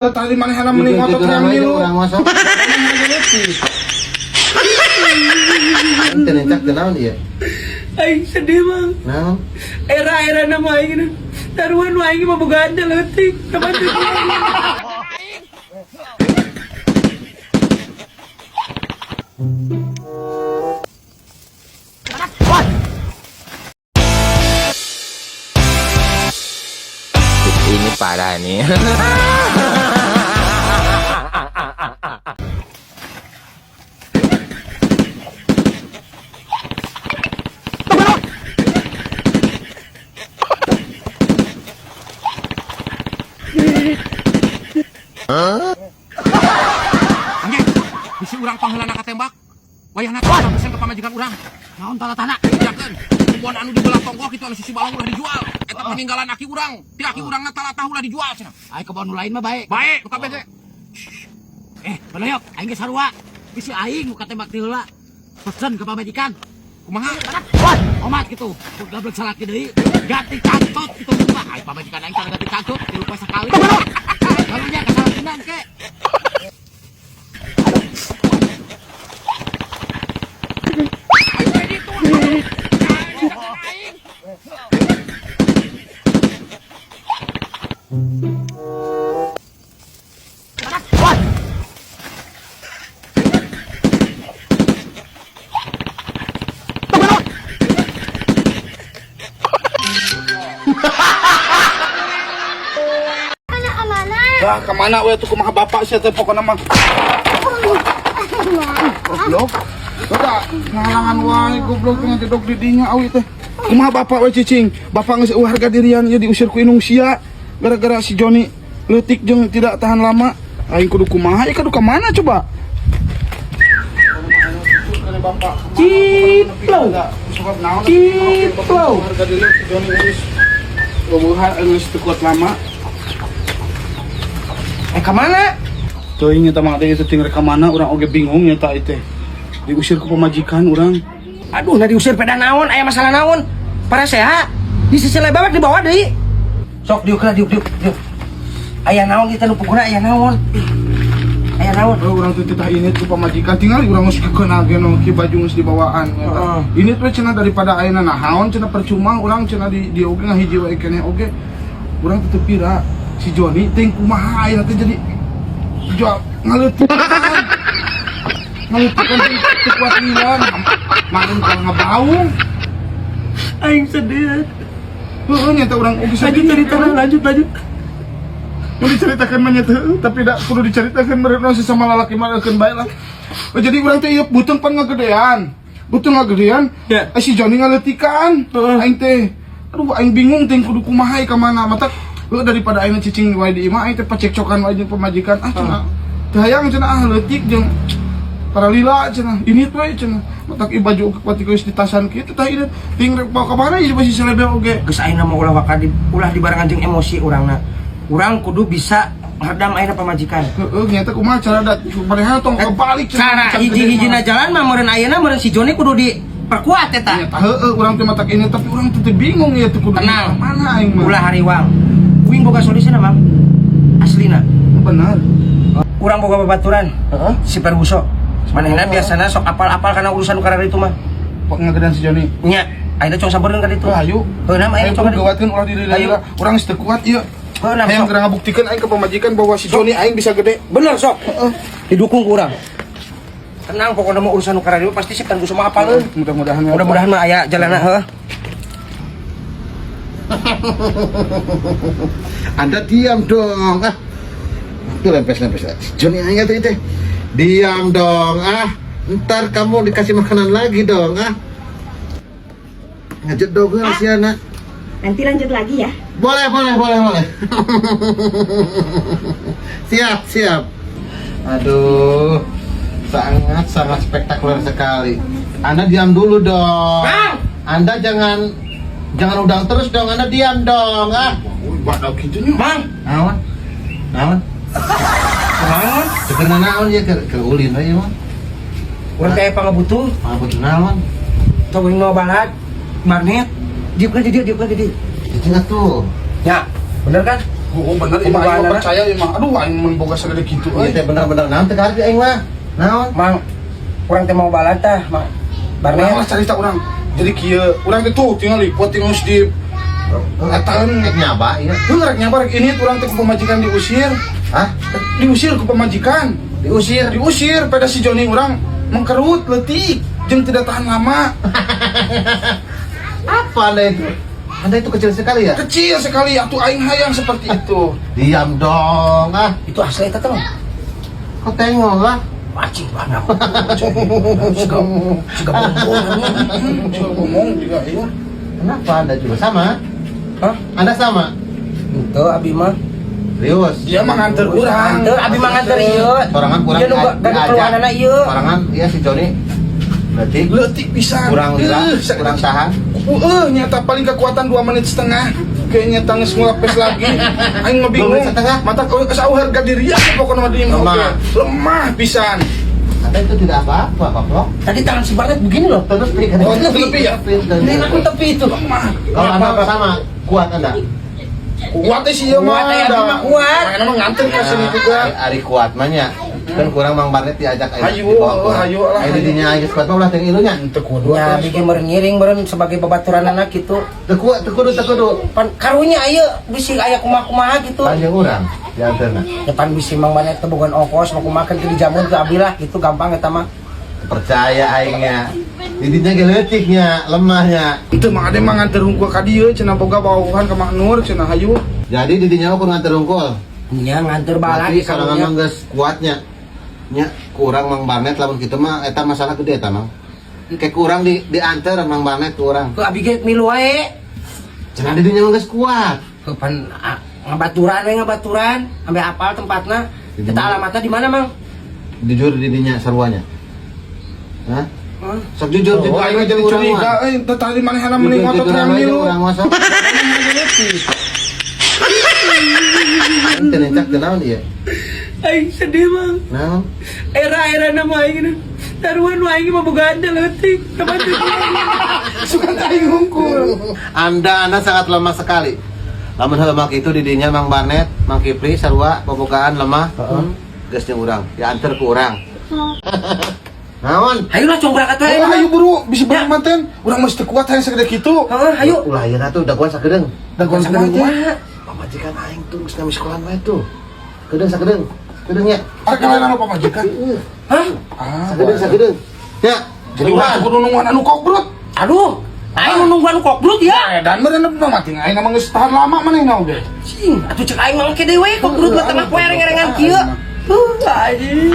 Tadi manehna mending ngotot hayang milu. Urang mah sok. Teu nincak teu naon ieu? Aing sedih, Mang. Naon? Era-era nama aing taruhan nu aing mah boga anda leutik. Teman teu. Ini parah nih. Anjing, bisi urang pangheulana katembak. Wayahna teh urang pesen ke pamajikan urang. Naon tanda-tanda? Bejakeun, kebon anu di belah tonggoh kitu anu sisi balong ulah dijual. Eta peninggalan aki urang. Ti aki urangna talatah ulah dijual cenah. Ai kebon nu lain mah bae. Bae, nu kabeh ge. Eh, belayok, aing ge sarua. Bisi aing nu katembak ti heula. Pesen ke pamajikan. Kumaha? Wah, omat gitu. Gablek salaki deui, ganti cangcut gitu mah. Ai pamajikan aing tara ganti cangcut, tilu poe sakali. Kalunya ka salakina engke. Aing ditu. Aing. Lah kemana we tuh, kumaha bapak sih teh pokona mah. Goblok. Udah ngalangan wae goblok ngededok di dinya awi teh. Kumaha bapak we cicing? Bapak geus eueuh harga dirian ieu diusir ku indung sia gara-gara si Joni leutik jeung tidak tahan lama. Aing kudu kumaha? Ieu kudu ka mana coba? Ciplo. Ciplo. Harga dirian si Joni geus eueuhan geus teu kuat lama. Eh, ka mana? Teuing eta mah teh teh rek ka mana urang oge bingung eta teh. Diusir ku pamajikan urang. Aduh, nah diusir peda naon, aya masalah naon? Para sehat, di sisi lebawak dibawa deui. Sok diuk lah, diuk diuk diuk. Aya naon kita nu puguna aya naon? Aya naon? Oh, urang teh titah ini tuh pamajikan tinggal urang geus keukeuh ge nu ki baju geus dibawaan eta. Heeh. Ini tuh cenah daripada ayeuna nahaon cenah percuma urang cenah di oge ngahiji wae keneh oge. Urang teh teu pira si Joni teh kumaha ayeuna teh jadi jual ngaleutikan. Ngaleutikan teh teu kuat ngilang. Maklum kalau ngabaung. Aing sedih. Heeh nya teh urang oge Lanjut sedih. cerita lanjut lanjut. Mau diceritakan mah nya teh tapi da kudu diceritakan meureun sesama lalaki mah eukeun bae lah. Oh, jadi urang teh ieu beuteung pan ngagedean. Beuteung ngagedean. Ya. Eh, si Joni ngaleutikan. Heeh. Aing teh aduh aing bingung teh kudu kumaha ka mana. Mata heuh daripada aing cicing wae di imah aing teh pacekcokan wae jeung pamajikan. Ah cenah. Teu hayang cenah ah leutik jeung para lila cenah. Ini tuh we cenah. Matak ieu baju pati geus ditasan kitu tah ieu ting rek bawa ka mana ieu masih selebel oge. Geus ayeuna mah ulah waka di, ulah dibarengan jeung emosi urangna. Urang kudu bisa ngeredam ayeuna pamajikan. Heeh nya teh kumaha cara da manehna tong kebalik cenah. Cara Can gede hiji-hijina mah. jalan mah meureun ayeuna meureun si Joni kudu diperkuat eta. Nya tah heueuh urang teh matak ini tapi urang teh teu bingung ya teh kudu Tenang. mana aing mah. Ulah hariwang. Uing boga solusina, Mang. Aslina. Benar. Urang boga babaturan. Heeh. Si Perguso. Manehna biasana sok apal-apal kana urusan nu kararitu mah. Pak ngagedean si Joni. Nya, ayeuna cong sabereun ka ditu. Wah, ayo. Heuh, nama ayeuna Aing cong kudu gawatkeun ulah diri Ayo.. Urang geus teu kuat ieu. Heuh, nah, Hayang sok. geura ngabuktikeun aing ke pamajikan bahwa si Joni aing bisa gede. Bener sok. Didukung ku urang. Tenang pokoknya mah urusan nu kararitu pasti si Perguso mah apaleun. Mudah-mudahan ya. Mudah-mudahan mah aya jalanna heuh. Anda diam dong. Ah. Itu lempes-lempes. Joni aing teh teh. Diam dong. Ah, ntar kamu dikasih makanan lagi dong. Ah. Ngejedog si anak. Nanti lanjut lagi ya. Boleh, boleh, boleh, boleh. Siap, siap. Aduh, sangat sangat spektakuler sekali. Anda diam dulu dong. Bang! Anda jangan jangan udang terus dong. Anda diam dong. Ah. Uy, badak kitu nya. Mang, Naon? Naon? naon? Keur naon ya keur ulin we mah. Urang teh pangabutuh, Pangabutuh naon? tong nu balad, magnet. Diuk di dieu, diuk di dieu. Cicing atuh. Ya, bener kan? Oh, bener imah aing mah percaya imah. Aduh, aing mun boga sagede kitu Ieu euy. teh bener-bener naon teh karep aing mah. Naon? Mang, kurang teh mau balad tah, Mang. Urang lah Barnet. carita urang. Jadi kieu, urang teh tuh tinggal poting geus di Eta Rek nyaba ieu. Heuh, rek nyabar ini urang teh ku pamajikan diusir. Hah? Diusir ku pamajikan. Diusir. Diusir pada si Joni urang mengkerut leutik jeung tidak tahan lama. Apa Anda itu? Anda itu kecil sekali ya? Kecil sekali atuh aing hayang seperti itu. Diam dong ah. Itu asli eta teh, Mang. Kau tengok lah. Anjing banget. Siga siga bongbong anjing. Coba ngomong juga iya. Kenapa Anda juga sama? Hah? Anda sama? Henteu abi mah. Serius? Dia mah nganter urang. Henteu abi mah nganter ieu. Sorangan kurang Ieu nu gaduh keluhanana ieu. Sorangan iya si Joni. Berarti Leutik pisan. kurang lila, Eh, kurang tahan. Nyata paling kekuatan 2 menit setengah. Kayaknya tangis ngulapes lagi. Aing mah bingung. 2 menit setengah? Mata kau sauh harga diri ya pokoknya mah di imah Lemah. oge. Lemah pisan. Anda itu tidak apa-apa, Pak Plok. Tadi tangan si Barnet begini loh. Terus Oh, lebih ya? Ini aku tepi itu. Lemah. Kalau Anda sama, kuat Anda. Kuat sih ieu mah. Kuat, ya, abi mah kuat. Aing mah nganter ka sini juga. Ari kuat mah nya. Kan kurang Mang Barnet diajak ayo. Hayu, hayu lah, Ayo hayu. didinya aing geus kuat mah ulah teh ilunya. Teu kudu. Ya bikin meureun ngiring meureun sebagai babaturan anak gitu. Teu kuat, teu kudu, teu kudu. Pan karunya ieu bisi aya kumaha-kumaha gitu. Panjang urang dianterna. Depan bisi Mang Barnet teh boga ongkos mau kumaha kan dijamun ke abi lah gitu gampang eta mah. Percaya aingnya. Didinya ge leutiknya, lemahnya. Itu mah ade mah nganter hungkul ka dieu cenah boga bawuhan ka Mak Nur cenah hayu. Jadi didinya mah kudu nganter hungkul. Nya nganter balad Berarti sorangan karunya. mah geus kuatnya. Nya kurang Mang Barnet lamun kitu mah eta masalah gede eta Mang. Kayak kurang di diantar Mang Barnet ku urang. Ke abi ge milu wae. Cenah didinya mah geus kuat. Ke pan ngabaturan we ngabaturan, ambe apal tempatna. Di Eta mana? alamatna di mana, Mang? Jujur didinya saruanya. Hah? Hah? Sok jujur Oh, jujur aing mah jadi urang mah. curiga euy, teh tadi manehna Jujur, mending ngotot jujuran hayang aja milu. urang mah sok. Teu nencak teu naon ieu? Aing sedih, Mang. Naon? Era-era nama aing taruhan nu aing mah boga anda leutik. Kapan tuh? Suka aing hungkul. Anda sangat lemah sekali. Lamun lemah itu didinya Mang Barnet, Mang Kipli, sarua bobogaan lemah. Geus jeung urang, diantar ku urang. Naon? Hayu lah cong berangkat wae. Oh, hayu buru, bisa bareng manten. Urang mesti kuat hayang segede kitu. Heeh, hayu. Ulah ieu tuh dagoan sakedeung. Dagoan Sakedeung kumaha teh? kumaha? Pamajikan aing tuh geus nami sekolahan wae tuh. Kedeung sakedeung. Kedeung nya. Arek kalayan anu pamajikan. Hah? Ah, Sakedeung sakedeung. Ya. jadi urang kudu nungguan anu kobrut. Aduh, aing nu nungguan kokbrut ya. Edan meureun mah mati aing mah geus tahan lama manehna oge. Cing, atuh cek aing mah engke deui we kokbrut mah tengah poe reng-rengan kieu. Anjing.